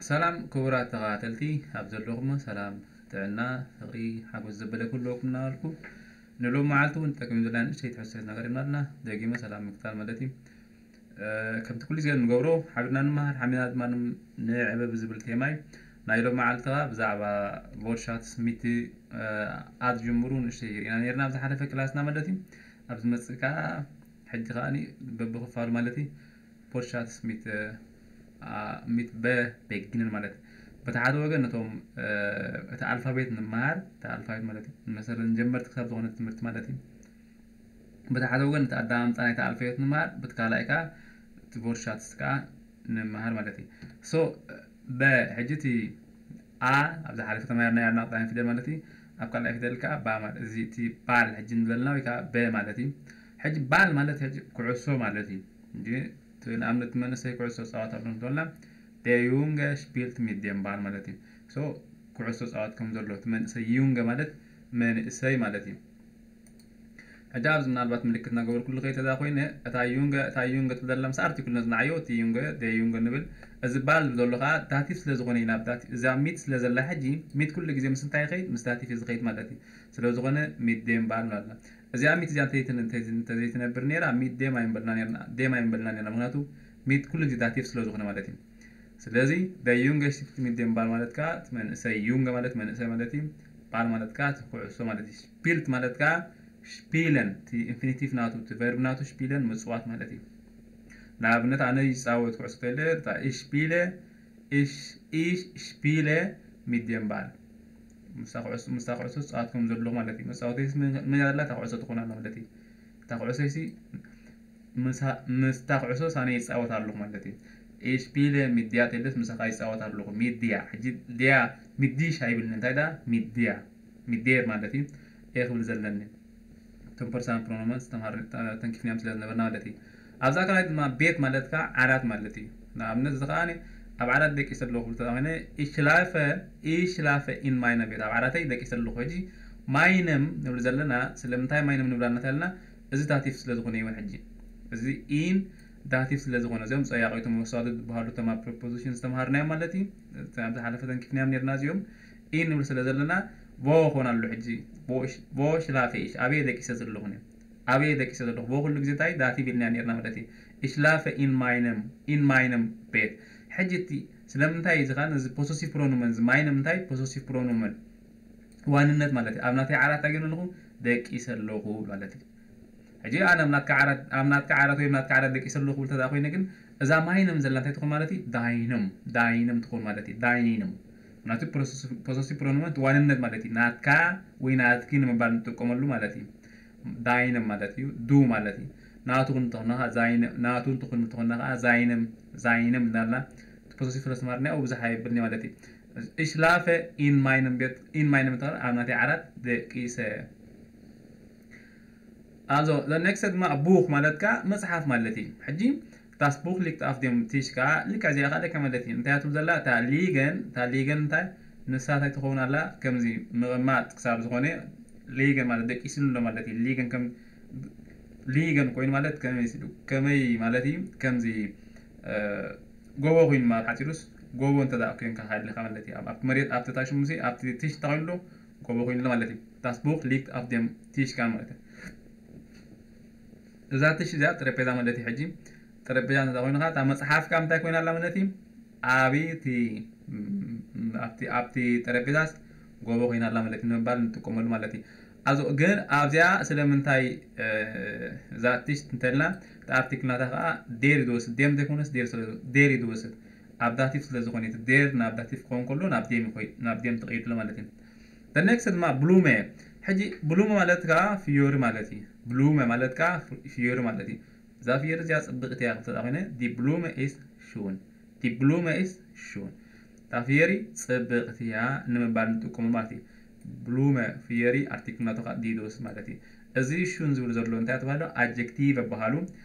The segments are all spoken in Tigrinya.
ሰላም ክቡራት ተኸታተልቲ፣ ኣብ ዘለኹም ሰላም፣ ጥዕና፣ ፍቕሪ፣ ሓጎስ ዘበለ ክህልወኩም እናበልኩ፣ ንሎም መዓልቲ እውን ጠቅሚ ዘለና ንእሽተይ ትሕዝቶ ሒዝና ቀሪብና ኣለና። ደጊመ ሰላም ምክታል ማለት እዩ። እ፣ ከምቲ ኩሉ ግዜ እንገብሮ፣ ሓቢርና ንመሃር፣ ሓቢርና ድማ ንም-፣ ንዕበ ብዝብል ቴማ እዩ። ናይ ሎም መዓልቲ ኸኣ ብዛዕባ ቮርሻት ስሚት፣ እ፣ ኣት ጅምሩ ንእሽተይ ርኢና ነርና ኣብ ዝሓለፈ ክላስና ማለት እዩ። ኣብ ዝመጽእ ከኣ ሕጂ ከኣ በብኽፋሉ ማለት እዩ። ፖርሻት ስሚት፣ እ፣ አ፣ ሚት በ ቤጊንን ማለት እዩ። በቲ ሓደ ወገን ነቶም፣ እ፣ እቲ ኣልፋቤት ንምሃር፣ እቲ ኣልፋቤት ማለት እዩ። መሰረት ጀመርቲ ክሳብ ዝኾነ ትምህርቲ ማለት እዩ። በቲ ሓደ ወገን እቲ ኣዳማምጻ ናይቲ ኣልፋቤት ንምሃር፣ በቲ ካልኣይ ከኣ እቲ ቮርሻትስ ከኣ ንምሃር ማለት እዩ። ሶ፣ በ፣ ሕጂ እቲ ኣ፣ ኣብ ዝሓለፈ ተማሂርናዮ ኣድናቂ ጣልያን ፊደል ማለት እዩ። ኣብ ካልኣይ ፊደል ከኣ ባ ማለት፣ እዚ እቲ ባል ሕጂ ንበልና ወይ ከኣ በ ማለት እዩ። ሕጂ ባል ማለት ሕጂ ኩዕሶ ማለት እዩ። እንጂ እቲ ንኣብነት መንእሰይ ኩዕሶ ጻወት ኣሎ እንተበልና፣ ደ ዩንገ ሽፒልት ሚት ደም ባል ማለት እዩ። ሶ፣ ኩዕሶ ጻወት ከም ዘሎ፣ እቲ መንእሰይ ዩንገ ማለት መንእሰይ ማለት እዩ። ሕጂ ኣብዚ ምናልባት ምልክት እናገበርኩሉ ከይተ እዛ ኮይነ፣ እታ ዩንገ፣ እታ ዩንገ ትብል ዘላ ምስ ኣርቲክል ነጽንዓዮ፣ እቲ ዩንገ፣ ደ ዩንገ ንብል። እዚ ባል ዘሎ ከኣ ዳቲቭ ስለ ዝኾነ እዩ ናብ ዳቲቭ፣ እዛ ሚት ስለ ዘላ ሕጂ፣ ሚት ኩሉ ግዜ ምስ እንታይ ይኸይድ? ምስ ዳቲቭ እዩ ዝኸይድ ማለት እዩ። ስለ ዝኾነ ሚት ደም ባል ንብላ። እዚኣ ሚት እዚኣ እንተዘይትን-፣ እንተዘይ-፣ እንተዘይትነብር ነይራ፣ ሚት ደም ኣይምበልና ነርና፣ ደም ኣይምበልና ነርና። ምኽንያቱ ሚት ኩሉ ግዜ ዳቲቭ ስለ ዝኾነ ማለት እዩ። ስለዚ፣ ደ ዩንገ ሽፒልት ሚት ደም ባል ማለት ከኣ፣ እቲ መንእሰይ፣ ዩንገ ማለት መንእሰይ ማለት እዩ። ባል ማለት ከኣ፣ እቲ ኩዕሶ ማለት እዩ። ሽፒልት ማለት ከኣ፣ ሽፒለን፣ እቲ ኢንፊኒቲቭ ናቱ፣ እቲ ቨርብ ናቱ ሽፒለን ምጽዋት ማለት እዩ። ንኣብነት፣ ኣነ ይጻወት ኩዕሶ ተለ፣ እታ፣ እሽ ሽፒለ፣ እሽ፣ እሽ ሽፒለ ሚት ደም ባል። ምስታ ኩዕሶ፣ ምስታ ኩዕሶ ዝጻወት ከም ዘለኹ ማለት እዩ። መጻወተይስ መን፣ መን እያ ዘላ? እታ ኩዕሶ ትኾን ኣላ ማለት እዩ። እታ ኩዕሶይሲ ምሳ-፣ ምስታ ኩዕሶ ሳነ ይጻወት ኣለኹ ማለት እዩ። እሽ ሽፒለ ሚት ደያ ተለስ ምሳኻ ይጻወት ኣለኹ። ሚት ደያ። ሕጂ ደያ፣ ሚት ዲሽ ኣይብልን። እንታይ ደኣ? ሚት ደያ። ሚት ደየር ማለት እዩ። ኤ ክብል ዘለኒ። እቶም ፐርሰናል ፕሮኖመንስ ተምሃር-፣ ተ-፣ ተንኪፍናዮም ስለ ዝነበርና ማለት እዩ። ኣብዛ ካልኣይ ድማ ቤት ማለት ከኣ ዓራት ማለት እዩ። ንኣብነት፣ እዚ ከኣ ኣብ ዓራት ደቂሰ ኣለኹ ክብል ተኾይነ፣ ich schlafe፣ ich schlafe in meinem Bett። ኣብ ዓራተይ ደቂሰ ኣለኹ። ሕጂ ማይነም ንብል ዘለና፣ ስለምንታይ ማይነም ንብላ እናተለና፣ እዚ ዳቲቭ ስለ ዝኾነ ይውን ሕጂ። እዚ ኢን ዳቲቭ ስለ ዝኾነ፣ እዚኦም ጸያቒቱ መወሳዱ ዝበሃሉ እቶም ኣብ ፕሪፖዚሽን ዝተምሃርናዮም ማለት እዩ። እቲ ኣብ ዝሓለፈ ተንኪፍናዮም ነርና እዚኦም። ኢን ንብል ስለ ዘለና፣ ቮ ክኾን ኣሎ ሕጂ። ቮ ሽ-፣ ቮ ሽላፈ ኢሽ። ኣበየ ደቂሰ ዘለኹ እየ? ኣበየ ደቂሰ ዘለኹ? ቮ ኩሉ ግዜ እንታይ ዳቲቭ ኢልና ነርና ማለት እዩ። Ich schlafe in meinem፣ in meinem Bett። ሕጂ እቲ ስለምንታይ እዚ ኸኣ ነዚ ፖሰሲቭ ፕሮኖመን፣ እዚ ማይነም እንታይ ፖሰሲቭ ፕሮኖመን ዋንነት ማለት እዩ። ኣብ ናተይ ዓራት ኣገይሩ ኣለኹ፣ ደቂሰ ኣለኹ ማለት እዩ። ሕጂ ኣነ ኣብ ናትካ ዓራት፣ ኣብ ናትካ ዓራት ወይ ኣብ ናትካ ዓራት ደቂሰ ኣለኹ ክብል ተደኣ ኮይነ ግን፣ እዛ ማይነም ዘላ እንታይ ትኾን ማለት እዩ? ዳይነም፣ ዳይነም ትኾን ማለት እዩ። ዳይነም። ምክንያቱ ፖሰሲቭ፣ ፖሰሲቭ ፕሮኖመን ዋንነት ማለት እዩ። ናትካ ወይ ናትኪ ንምባል ንጥቀመሉ ማለት እዩ። ዳይነም ማለት እዩ። ዱ ማለት እዩ። ናቱ እንተኾና ኸዓ ዛይነ-፣ ናቱ እንተኾን፣ እንተኾና ኸዓ ዛይነም፣ ዛይነም እንዳልና ፖሰሲቭ ስለ ዝተማርና ያው ብዙሕ ኣይብልን ማለት እዩ። Ich schlafe in meinem Bett፣ in meinem ተባለ ኣብ ናተይ ዓራት ደቂሰ። Also, the next ድማ ቡኽ ማለት ከኣ መጽሓፍ ማለት እዩ። ሕጂ፣ das Buch liegt auf dem Tisch ከኣ ልክዕ እዚኣ ከኣ ደቀ ማለት እዩ። እንታይ እያ ትብል ዘላ? እታ ሊገን፣ እታ ሊገን እንታይ? ንሳ እንታይ ትኸውን ኣላ? ከምዚ ምቕማጥ ክሳብ ዝኾነ ሊገን ማለት ደቂስሉ ኣሎ ማለት እዩ። ሊገን ከም፣ ሊገን ኮይኑ ማለት ከመይ ሲሉ፣ ከመይ ማለት እዩ? ከምዚ፣ እ፣ ጎቦ ኮይኑ ማለት ሓጺሩስ፣ ጎቦ እንተ ደኣ ኮይንካ ሃሊኻ ማለት እዩ። ኣብ፣ ኣብቲ መሬት፣ ኣብቲ ታሽሙሲ፣ ኣብቲ ቲሽ እንታይ ኮይኑ ኣሎ? ጎቦ ኮይኑ ኣሎ ማለት እዩ። Das Buch liegt auf dem Tisch ከኣ ማለት እዩ። እዛ ትሽ እዚኣ ጠረጴዛ ማለት እዩ። ሕጂ ጠረጴዛ እንተ ኮይንካ፣ እታ መጽሓፍ ከኣ እንታይ ኮይና ኣላ ማለት እዩ? ኣብቲ፣ ኣብቲ፣ ኣብቲ ጠረጴዛስ ጎቦ ኮይና ኣላ ማለት እዩ ንምባል ንጥቀመሉ ማለት እዩ። ኣዞ ግን ኣብዚኣ ስለምንታይ፣ እ፣ እዛ ትሽ እንተልና፣ እቲ ኣርቲክል ናታ ከኣ ዴር እዩ ዝወስድ። ዴም ዘይኮነስ ዴር ስለ፣ ዴር እዩ ዝወስድ። ኣብ ዳቲቭ ስለ ዝኾነ፣ እቲ ዴር ናብ ዳቲቭ ክኸውን ከሎ ናብ ዴም ይኾይ-፣ ናብ ዴም ተቐይዱ ኣሎ ማለት እዩ። The next ድማ ብሉመ። ሕጂ ብሉመ ማለት ከኣ ፍዮሪ ማለት እዩ። ብሉመ ማለት ከኣ ፍ-፣ ፍዮሪ ማለት እዩ። እዛ ፍዮሪ እዚኣ ጽብቕቲ እያ ክብል ተደኣ ኮይነ፣ die Blume ist schön። Die Blume ist schön። እታ ፍዮሪ ጽብቕቲ እያ ንምባል ንጥቀመሉ ማለት እዩ። ብሉመ ፍዮሪ ኣርቲክል ናቱ ከኣ ዲዶስ ማለት እዩ። እዚ ሹን ዝብል ዘሎ እንታይ ተባህሎ? ኣጀክቲቭ ይበሃሉ።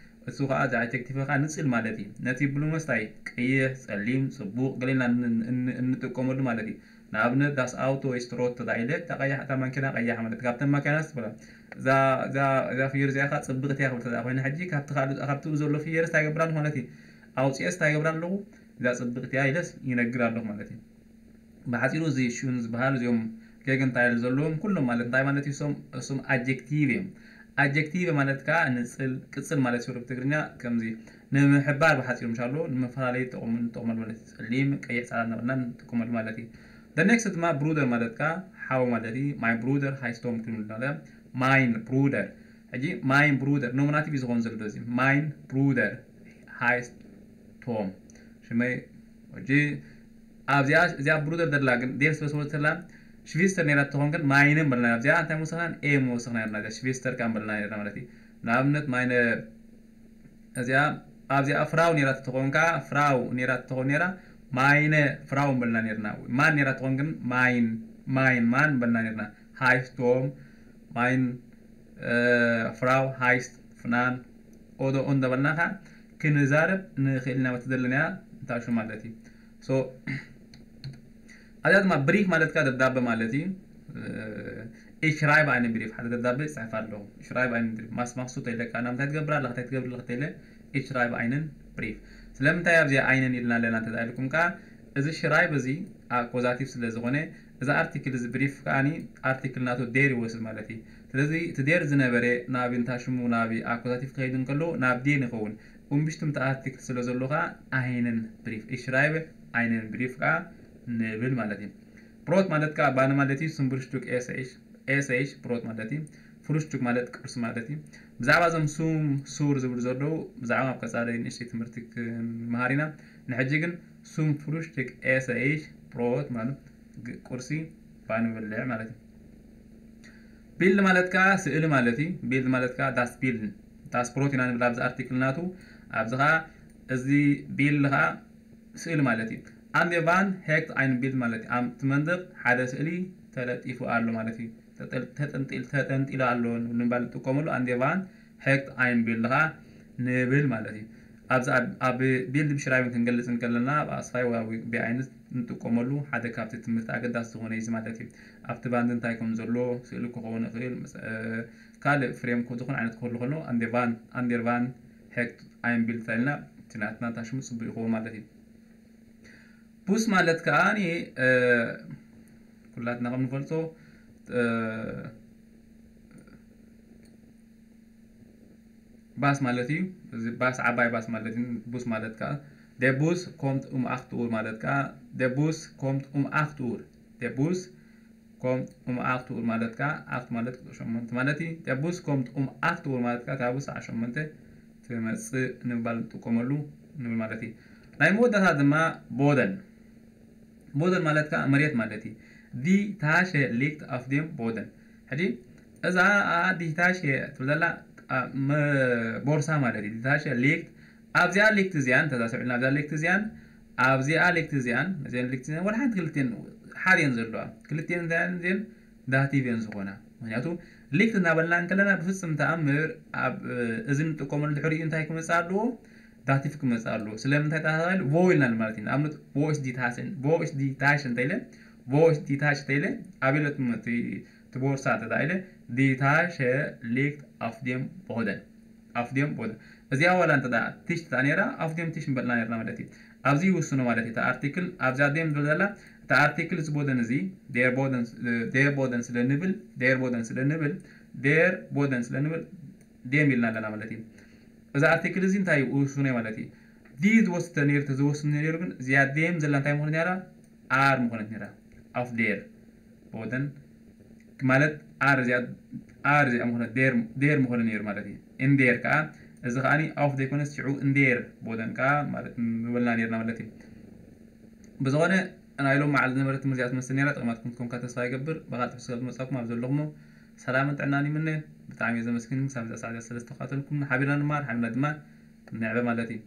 እሱ ከኣ፣ እዚ ኣጀክቲቭ ከኣ ንጽል ማለት እዩ። ነቲ ብሉመስ እንታይ? ቀይሕ፣ ጸሊም፣ ጽቡቕ፣ ገለ ኢልና ን-፣ ን-፣ ን-፣ እንጥቀመሉ ማለት እዩ። ንኣብነት፣ das Auto ist rot ተባሂለ፣ እታ ቀያሕ፣ እታ ማኪና ቀያሕ ማለት፣ ካብተን ማኪናስ ትበሃል። እዛ፣ እዛ፣ እዛ ፍየር እዚኣ ከኣ ጽብቕቲ እያ ክብል ተደኣ ኮይነ፣ ሕጂ ካብቲ ካልእ፣ ካብቲ ዘሎ ፍየርስ እንታይ ይገብራ ኣለኹ ማለት እዩ? ኣውጽኤስ እንታይ ይገብራ ኣለኹ? እዛ ጽብቕቲ እያ ኢለስ ይነግር ኣለኹ ማለት እዩ። ብሓጺሩ እዚ ሽን ዝበሃል እዚኦም ጌገንታይል ዘለዎም ኩሎም ማለት እንታይ ማለት እዩ? እሶም እሶም ኣጀክቲቭ እዮም። ኣጀክቲቭ ማለት ከዓ ንጽል ቅጽል ማለት ሽሩ ብትግርኛ ከምዚ ንምሕባር ብሓጺሩ ምሻሎ ንመፈላለይ ጠቕሙ ንጠቕመሉ ማለት እዩ። ጸሊም ቀይሕ ጻዕዳ እናበልና ንጥቀመሉ ማለት እዩ። The next ድማ ብሩደር ማለት ከዓ ሓው ማለት እዩ። My brother heißt Tom ክንብል ማለት ማይን ብሩደር ሕጂ ማይን ብሩደር ኖሚናቲቭ እዩ ዝኾን ዘሎ እዚ ማይን ብሩደር ሃይስት ቶም ሽመይ ሕጂ ኣብዚኣ እዚኣ ብሩደር ደላ ግን ዴር ስለ ስለ ተላ ሽቪስተር ነራ ትኾን ግን ማይንን በልና ኣብዚኣ እንታይ ወሰኽና ኤም ወሰኽና ነርና እዚኣ ሽቪስተር ካን በልና ነርና ማለት እዩ። ንኣብነት ማይነ እዚኣ ኣብዚኣ ፍራው ነራ ትኾን ከኣ ፍራው ነራ ትኾን ነራ ማይነ ፍራው በልና ነርና። ማን ነራ ትኾን ግን ማይን ማይን ማን በልና ነርና። ሃይስት ቶም ማይን ፍራው ሃይስት ፍናን ኦዶ እንዳበልና ከዓ ክንዛረብ ንኽእል ኢና። በቲ ዘለና እንታሹ ማለት እዩ። So ኣብዚኣ ድማ ብሪፍ ማለት ከዓ ደብዳበ ማለት እዩ። Ich schreibe einen Brief ሓደ ደብዳበ ይፅሕፍ ኣለኹ። Ich schreibe einen Brief ማስማኽሱ ተይለ ከዓ ናምንታይ ትገብር ኣለኻ እንታይ ትገብር ኣለኻ ተይለ Ich schreibe einen Brief። ስለምንታይ ኣብዚ einen ኢልና ኣለና እንተ ኢልኩም ከዓ እዚ ሽራይብ እዚ ኣኮዛቲቭ ስለ ዝኾነ እዚ ኣርቲክል እዚ ብሪፍ ከዓኒ ኣርቲክል ናቱ ዴር ይወስድ ማለት እዩ። ስለዚ እቲ ዴር ዝነበረ ናብ እንታይ ሽሙ ናብ ኣኮዛቲቭ ክኸይድ እንከሎ ናብ ዴን ይኸውን። እምብሽትምቲ ኣርቲክል ስለ ዘሎ ከዓ einen Brief Ich schreibe einen Brief ከዓ ንብል ማለት እዩ። ብሮት ማለት ከዓ ባኒ ማለት እዩ። ስም ብሩሽቱክ ኤሰይሽ ኤሰይሽ ብሮት ማለት እዩ። ፍሩሽቱክ ማለት ቁርሲ ማለት እዩ። ብዛዕባ እዞም ሱም ሱር ዝብሉ ዘለዉ ብዛዕባ ኣብ ቀፃሊ ንእሽተይ ትምህርቲ ክንመሃር ኢና። ንሕጂ ግን ሱም ፍሩሽቱክ ኤሰይሽ ብሮት ማለት ግ- ቁርሲ ባኒ ብልዕ ማለት እዩ። ቢልድ ማለት ከዓ ስእሊ ማለት እዩ። ቢልድ ማለት ከዓ ዳስ ቢልድ ዳስ ብሮት ኢና ንብል ኣብዚ ኣርቲክል ናቱ ኣብዚ ከዓ እዚ ቢልድ ከዓ ስእሊ ማለት እዩ። An der Wand hängt ein Bild ማለት እዩ። ኣብቲ መንደቕ ሓደ ስእሊ ተለጢፉ ኣሎ ማለት እዩ። ተጠል- ተጠንጢል- ተጠንጢሉ ኣሎ ንምባል ንጥቀመሉ an der Wand hängt ein Bild ከዓ ንብል ማለት እዩ። ኣብዚ ኣብ- ኣብ ቢልድ ብሽራይብን ክንገልጽ እንከለና ኣብ ኣስፋይ ወይ ኣብ ቢኣይንስ ንጥቀመሉ ሓደ ካብቲ ትምህርቲ ኣገዳሲ ዝኾነ እዩ ማለት እዩ። ኣብቲ ባንድ እንታይ ከም ዘሎ ስእሊ ክኸውን ይኽእል ምስ- እ፣ ካልእ ፍሬም ዝኾነ ዓይነት ክህሉ ከሎ an der Wand an der Wand hängt ein Bild ተልና እቲ ናትና ታሽሙ ጽቡቅ ይኸውን ማለት እዩ። ቡስ ማለት ከዓ ኩላትና ከም ንፈልጦ ባስ ማለት እዩ። እዚ ባስ ዓባይ ባስ ማለት እዩ። ቡስ ማለት ከዓ der Bus kommt um acht Uhr ማለት ከዓ der Bus kommt um acht Uhr der Bus kommt um acht Uhr ማለት ከዓ ኣፍት ማለት ቁፅሪ ሸሞንተ ማለት እዩ። Der Bus kommt um acht Uhr ማለት ከዓ ታቡ ሰዓ ሸሞንተ ትመፅእ ንምባል ንጥቀመሉ ንብል ማለት እዩ። ናይ መወዳእታ ድማ ቦደን ቦደን ማለት ከዓ መሬት ማለት እዩ። Die Tasche liegt auf dem Boden ሕጂ እዛ ዲታሽ ትብል ዘላ ቦርሳ ማለት እዩ። ዲታሽ ሊክት ኣብዚኣ ሊክት እዚኣን ተዛስዕልና ኣብዚኣ ሊክት እዚኣን ኣብዚኣ ሊክት እዚኣን እዚን ሊክት እዚኣን ወላ ሓንቲ ክልቴን ሓደ እየን ዘለዋ። ክልቴን እንታይ እየን እዚን ዳቲቭ እየን ዝኾና። ምክንያቱ ሊክት እናበልና እንከለና ብፍፅም ተኣምር ኣብ እዚ ንጥቀመሉ ድሕሪኡ እንታይ ክመፅእ ኣለዎ? ዳቲቭ ክመፅእ ኣለዎ። ስለምንታይ ተባሂሉ ቮ ኢልና ማለት እዩ። ንኣብነት ቮ ኢስ ዲታሽን ቮ ኢስ ዲታሽን እንተኢለ ቮ ኢስ ዲታሽ እንተኢለ ኣበይ ኣሎ እቲ ቦርሳ እንተ ኢለ ዲታሸ ሊክት ኣፍ ዴም ቦደን ኣፍ ዴም ቦደን እዚኣ ዋላ እንተ ትሽ ትኣ ነራ ኣፍ ዴም ትሽ ንበልና ነርና ማለት እዩ። ኣብዚ ይውስኖ ማለት እዩ። እቲ ኣርቲክል ኣብዛ ዴም ዝብል ዘላ እቲ ኣርቲክል እዚ ቦደን እዚ ዴር ቦደን ስለ ንብል ዴር ቦደን ስለ ንብል ዴር ቦደን ስለ ንብል ዴም ኢልና ኣለና ማለት እዩ። እዚ ኣርቲክል እዚ እንታይ ይውስኖ ማለት እዩ። ዲ ዝወስደ ነይሩ ተዝወስድ ነይሩ ግን እዚኣ ዴም ዘላ እንታይ ምኾነት ነራ ኣር ምኾነት ነራ ኣፍ ዴር ቦደን ማለት ኣር እዚኣ ኣር እዚኣ ምኾነት ዴር ዴር ምኾነ ነይሩ ማለት እዩ። እንዴር ከዓ እዚ ከዓኒ ኣፍ ዘይኮነስ ሽዑ እንዴር ቦደን ከዓ ማለት ምበልና ነርና ማለት እዩ። ብዝኾነ ናይ ሎም መዓልቲ ዝነበረት ትምህርቲ እዚኣ ትመስል ነራ። ጠቕማትኩም ትኮንካ ተስፋ ይገብር። ብካልእ ትሕዝቶ ስለ ዝመጻኩም ኣብ ዘለኹሞ ሰላምን ጥዕናን ይምነ። ብጣዕሚ እየ ዘመስግን ክሳብ እዛ ሰዓት እዚኣ ስለ ዝተኸታተልኩም። ሓቢርና ንመሃር ሓቢርና ድማ ንዕበ ማለት እዩ።